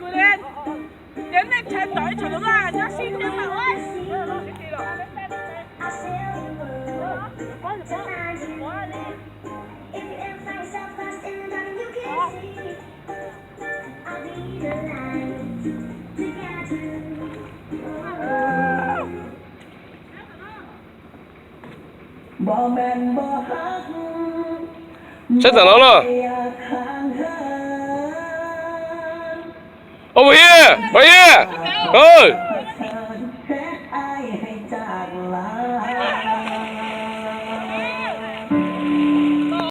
Tias nej tshais tom ib tshais los nyob sib ntiab mas ua. Saib tam no na. Ov, Pov Hiab, Pov Hiab.